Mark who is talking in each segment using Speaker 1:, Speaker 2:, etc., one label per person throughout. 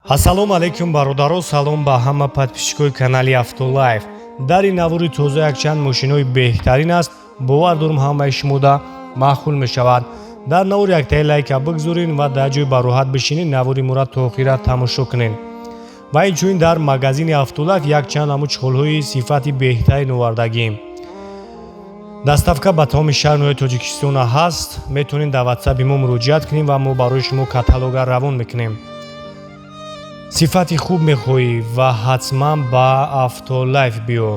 Speaker 1: Ассалому алайкум, бародаро, салом ба ҳама подписчикои канали Автолайф. Дар ин навори тоза якчанд мошинои беҳтарин аст. Бовар дорум, ҳамаи шумода маъқул мешавад. Дар навор яктаи лайка бигзорен ва дар ҷои бароҳат бишинед, навори мора то охира тамошо кунед. Ва инчунин дар магазини Автолайф якчанд ҳамун чиҳолҳои сифати беҳтарин овардагием. Доставка ба тамоми шаҳр ноҳияи Тоҷикистона ҳаст. Метавонед дар ватсапи мо муроҷиат кунем ва мо барои шумо каталога равон мекунем. Сифати хуб мехоҳӣ ва ҳатман ба Автолайф биё.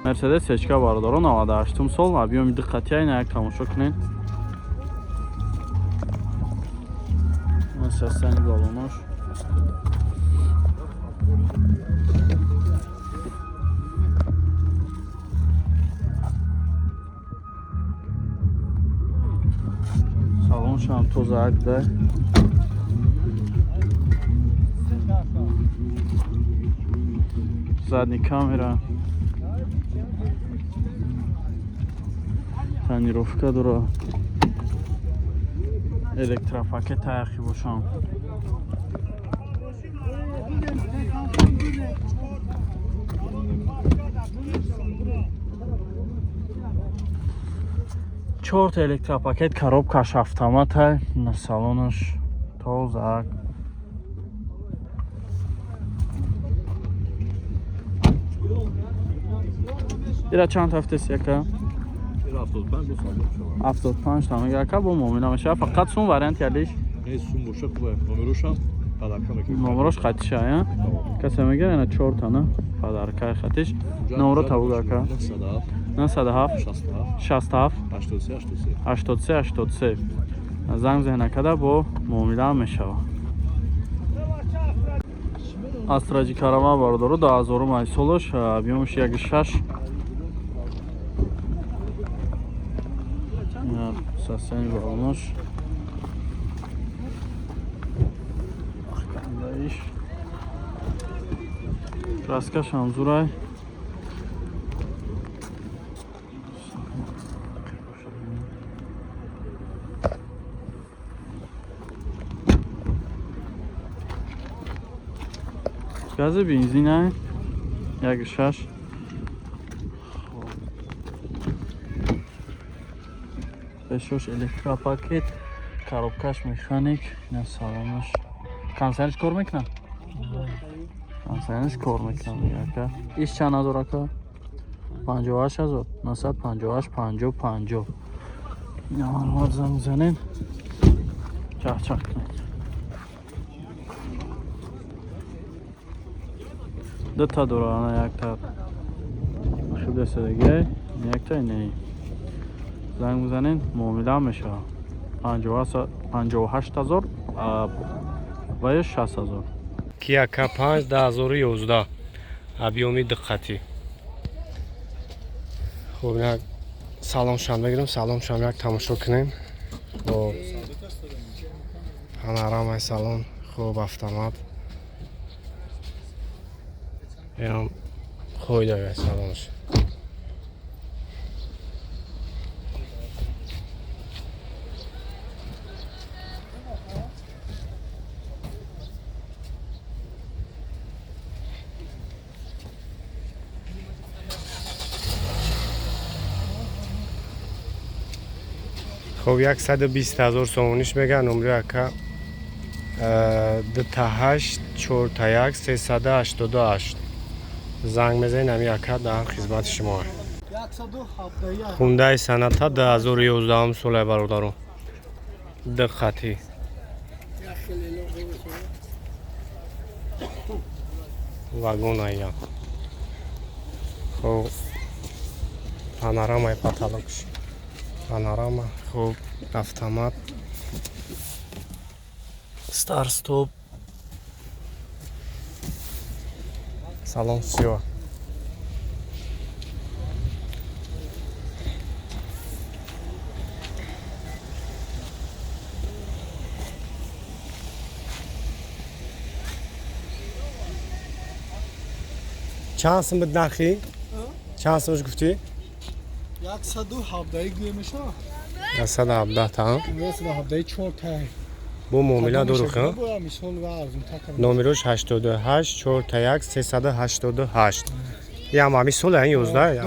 Speaker 2: Мерседес Сечка, бародаро, 98 сол, объёми диққати айна як тамошо кунед. Состояние баллонош. Салоншам тоза акда. Задний камера. Тонировка дора. Электропакет аяқи бошам. Чорта электропакет, коробкаш автомата, на салонаш тоза. Ира чанд ҳафтаст, яка? 75 та мега, ака, бо муомила мешава. Фақат сум варианти алиш. Номерош хатиша, я? Касе мега, ина чорта на подаркаи хатиш. Номеро табуг, ака. 907 67 83 83. Занг зена када, бо муомила мешава. Астраҷи караван, бародаро, 2000 солош, объёмш 1,6. Состояние баллонош. Ахкандаиш. Краскаш ҳам зурай. Гази бензинай 1,6. Бешош электропакет, коробкаш механик, ина салонаш. Кондиционерш кор мекунад? Кондиционерш кор мекунад, мега, ака. Иш чанд ҳазор, ака? 58 000, 958 50 50. Ина маълумот занг мезанед. Чахчах кунед. Дута дора, ана якта хибдасадагиай, якта не. Занг мезанед, муомила мешавад. 58 000 ва ё 60 000.
Speaker 1: Kia K5 2011, объёми диққатӣ. Хуб, як салоншам мегирам, салоншам як тамошо кунем. Хуб, панорамаи салон, хуб, автомат. Инам қоидаи салонш. Хуб, 120 000 сомониш мегӯянд. Номри ака 2 8 4 1 388. Занг мезанед, ҳами ака дар хизмати шумо. Хундаи Соната 2011 солаи, бародаро, диққатӣ. Вагоная. Хуб, панорамаи потолокш, панорама. Хуб, автомат, старт стоп, салон сиёҳ. Чанд сум буд нархи? Чанд сумаш гуфтӣ?
Speaker 3: 117 гӯя мешавад.
Speaker 1: 117 та.
Speaker 3: 117 чор тай.
Speaker 1: Бо муомила дору ха? Номерош 88 41 388. Ям ами сол айн 11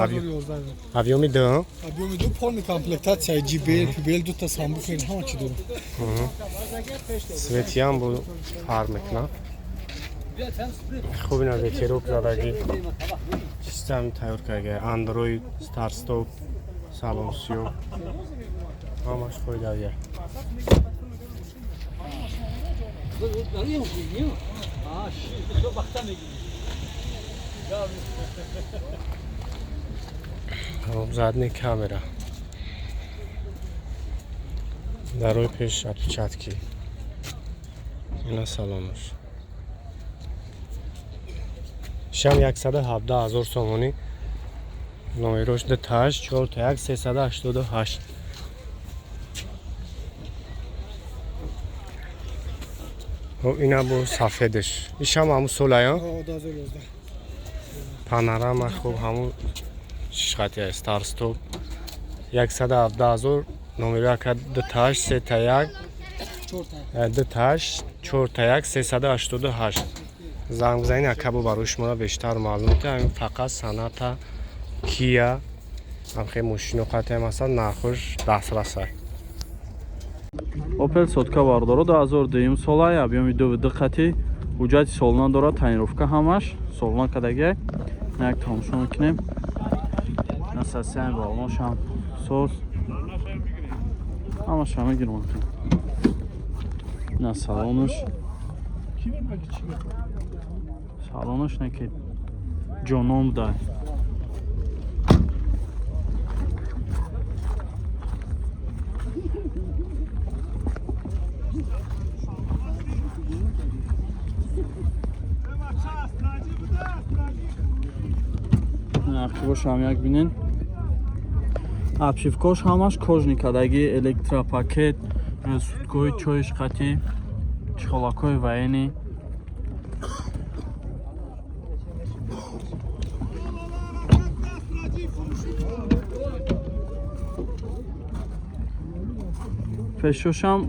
Speaker 1: объёми 2.
Speaker 3: Объёми 2 полный комплектация JBL, PBL ду та сабвуфер ҳама чи дору.
Speaker 1: Светиам бу фар мекна. Хуб ина ветерок задаги. Систем тайёр карда. Android, Start Stop, салон сиё. Ҳамаш фоидавия. Задний камера. Дарои пеш отпечатки. Ина салонаш. Шам 117 000 сомонӣ. Номерош 28 41 388. Хоб ина бо сафедаш. Ишам ҳамун солая?
Speaker 3: 2011.
Speaker 1: Панорама хуб ҳамун шишқати Start Stop. 117 000 номеро 28 31 28 41 388. Занг бизанед акабо барои шуморо бештар маълум мекунад. Ҳамин фақат Соната, Kia ҳамхел мошино қатъиам ҳастанд, нархош дастрас аст.
Speaker 2: Opel сотка бардоро 2002 сола, объёми 2.2 қати, ҳуҷҷати солона дорад, тонировка ҳамаш солона кадагия. Як тамошо мекунем. Насасиан балоншам соз. Ҳамаш ҳама гирмон. На салонуш. Салонуш не ки ҷоном дай. Ақибошам як бинен. Обшивкош ҳамаш кожный кадаги, электропакет, суткои чоиш қати, чхолакои военный. Пешошам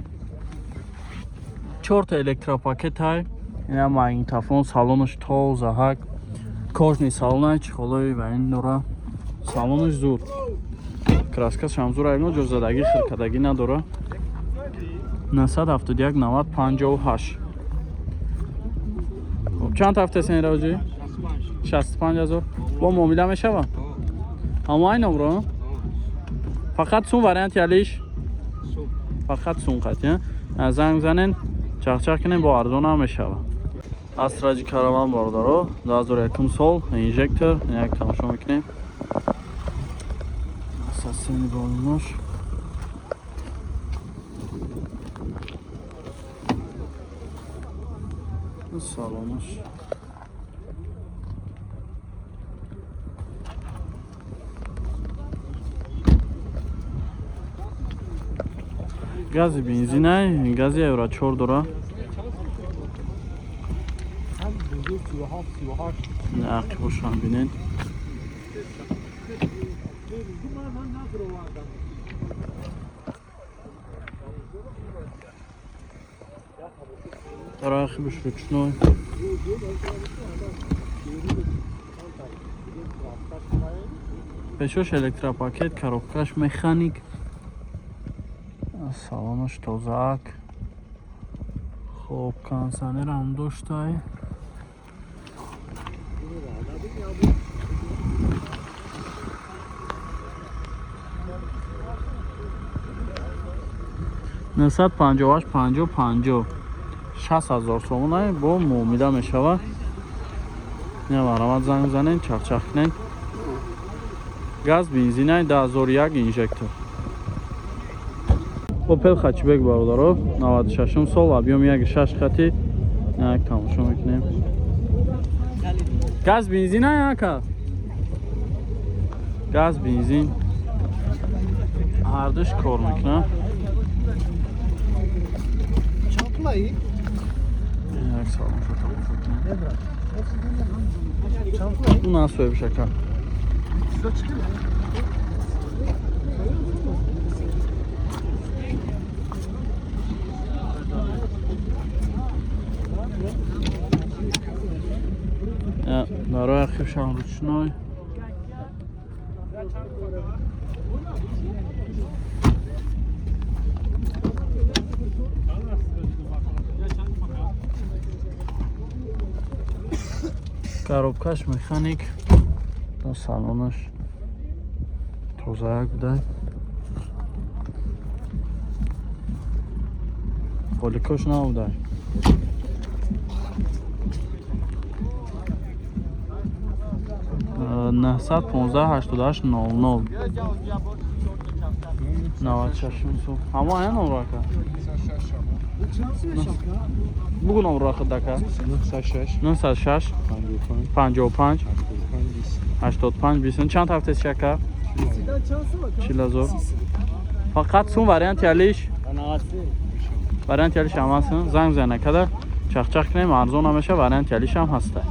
Speaker 2: 4 электропакет ҳай. Ина магнитофон, салонаш тоза ҳак. Кожный салон, чехолои военный дора. Салонаш зур. Краскаш ҳам зур, айно ҷозадаги, хиркадаги надора. 971 90 58. Хоб чанд ҳафта сен раҷи? 65000. Бо муомила мешава? Ҳамо ай номро? Фақат сум вариант ялиш? Фақат сум қати, занг занен, чақчақ кунем, бо арзон ҳам мешава. Астраҷи караван бародаро, 2001 сол, инжектор, як тамошо мекунем. Асасини балонош. Салонош. Гази бензинай, гази евро 4 дора. Ақибошам бинед. Дарахибиш ручной. Пешош электропакет, коробкаш механик. Салонаш тозаак. Хоб кондиционер ҳам доштай. Нисад 58 50 50 60,000 сомонай бо муомила мешавад. Не марамат занг занен, чақчақ кунен. Газ бензинай 2001 инжектор. Opel Hatchback бародаро, 96 сол, объём 1.6 хати. Як тамошо мекунем. Газ бензинай ака? Газ бензин. Ҳардуш кор мекунад. Як салон шо тамошо кунем. Унан соҳиби шака. Дарои архившам ручной. Коробкаш механик. Салонаш тозаяк будай. Поликош набудай. 915 88 00 96 сум. Ҳамо ая номрака? Бугу номра худака.
Speaker 3: 906
Speaker 2: 906
Speaker 3: 55
Speaker 2: 55 85 20. Чанд ҳафтест шака? 40 000. Фақат сум варианти алиш? Варианти алиш ҳам ҳаст. Занг бизанед, када чахчах кунем, арзон ҳам меша, варианти алиш ҳам ҳаста.